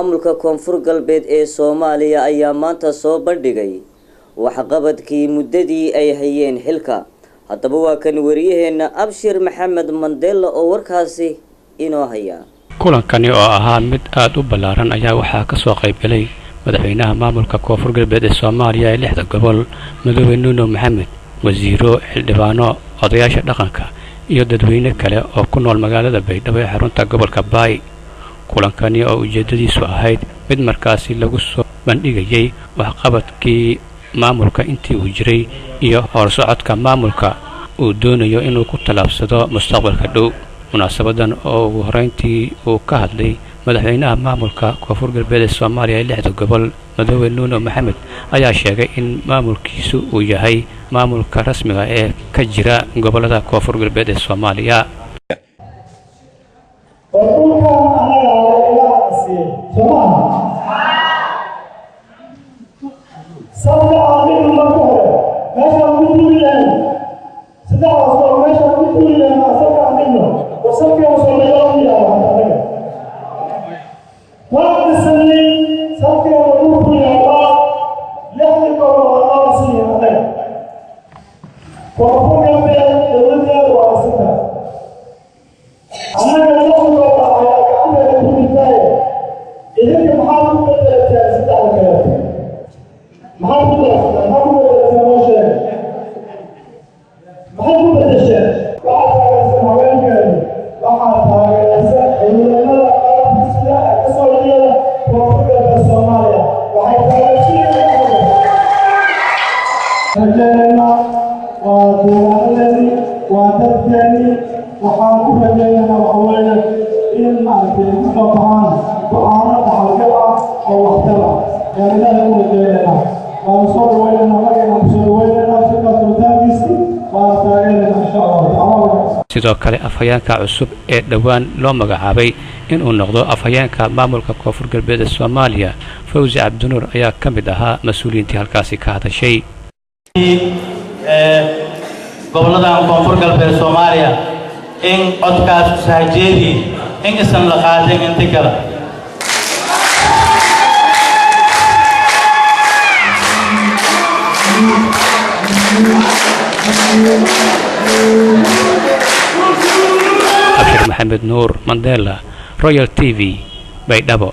Maamulka Koonfur Galbeed ee Soomaaliya ayaa maanta soo bandhigay waxqabadkii muddadii ay hayeen xilka. Haddaba waa kan wariyaheenna Abshir Maxamed Mandela oo warkaasi inoo haya. Kulankani oo ahaa mid aada u ballaaran ayaa waxaa ka soo qaybgalay madaxweynaha maamulka Koonfur Galbeed ee Soomaaliya ee lixda gobol, Madoobe Nuuno Maxamed, wasiiro, xildhibaano, odayaasha dhaqanka iyo dadweyne kale oo ku nool magaalada Baydhabo ee xarunta gobolka Baay. Kulankani oo ujeeddadiisu ahayd mid markaasi lagu soo bandhigayay waxqabadkii maamulka intii uu jiray iyo horsocodka maamulka uu doonayo inuu ku tallaabsado mustaqbalka dhow. Munaasabadan oo ugu horreyntii uu ka hadlay madaxweynaha maamulka Koonfur Galbeed ee Soomaaliya ee lixda gobol, Madoobe Nuuno Maxamed, ayaa sheegay in maamulkiisu uu yahay maamulka rasmiga ee ka jira gobolada Koonfur Galbeed ee Soomaaliya. War dhulkan annaga ale Ilaaha siiyey, soo maaha? Salka aan dhigno marka hore meeshaan ugu tuuri lahayn saddexdaas oo meeshaan ugu tuuri lahayn maa salka aan dhigno. War salkeena soomaaliya u yaalo hadda annaga waan dhisanay, salkeena dhulku yaallaa, lixdii gobol waa loo dhisanyahay. Annaga Koonfur Galbeed dowladdeeda waa dhisantahay, annaga lixda gobol ayaa gacanteeda ku jirtaaye. Idinka maxaad ku bedelataan saddexda kaleeto? Maxaad ku darsataan? Maxaad ku bedelataan? Noo sheega, maxaad ku bedesheen? Waxaa taageersan haweenkeenu, waxaa taageersan ciidamada qalabka sida ee ka soo jeeda Koonfur Galbeed Soomaaliya. Waxay taageersan rajaynaynaa waa deegaanadeennii, waa dadkeennii. Waxaan u rajaynaynaa waxa weeye in maaragtay ay ku soo baxaan go'aano dhaxalgal ah oo waxtar ah ayaan Ilaahay u rajaynaynaa. Waana soo dhawaynaynaa, magacaan ku soo dhawaynaynaa shirkaas furitaankiisii, waana taageeraynaa insha Allahu tacala. Sidoo kale afhayeenka cusub ee dhowaan loo magacaabay inuu noqdo afhayeenka maamulka Koonfur Galbeed ee Soomaaliya, Fawsi Cabdinuur, ayaa ka mid ahaa mas-uuliyiintii halkaasi ka hadashay. Goboladan Koonfur Galbeed Soomaaliya in codkaas sahajeedii in isan la qaadin inti kale. Abshir Maxamed Nuur Mandela, Royal t v, Baydhabo.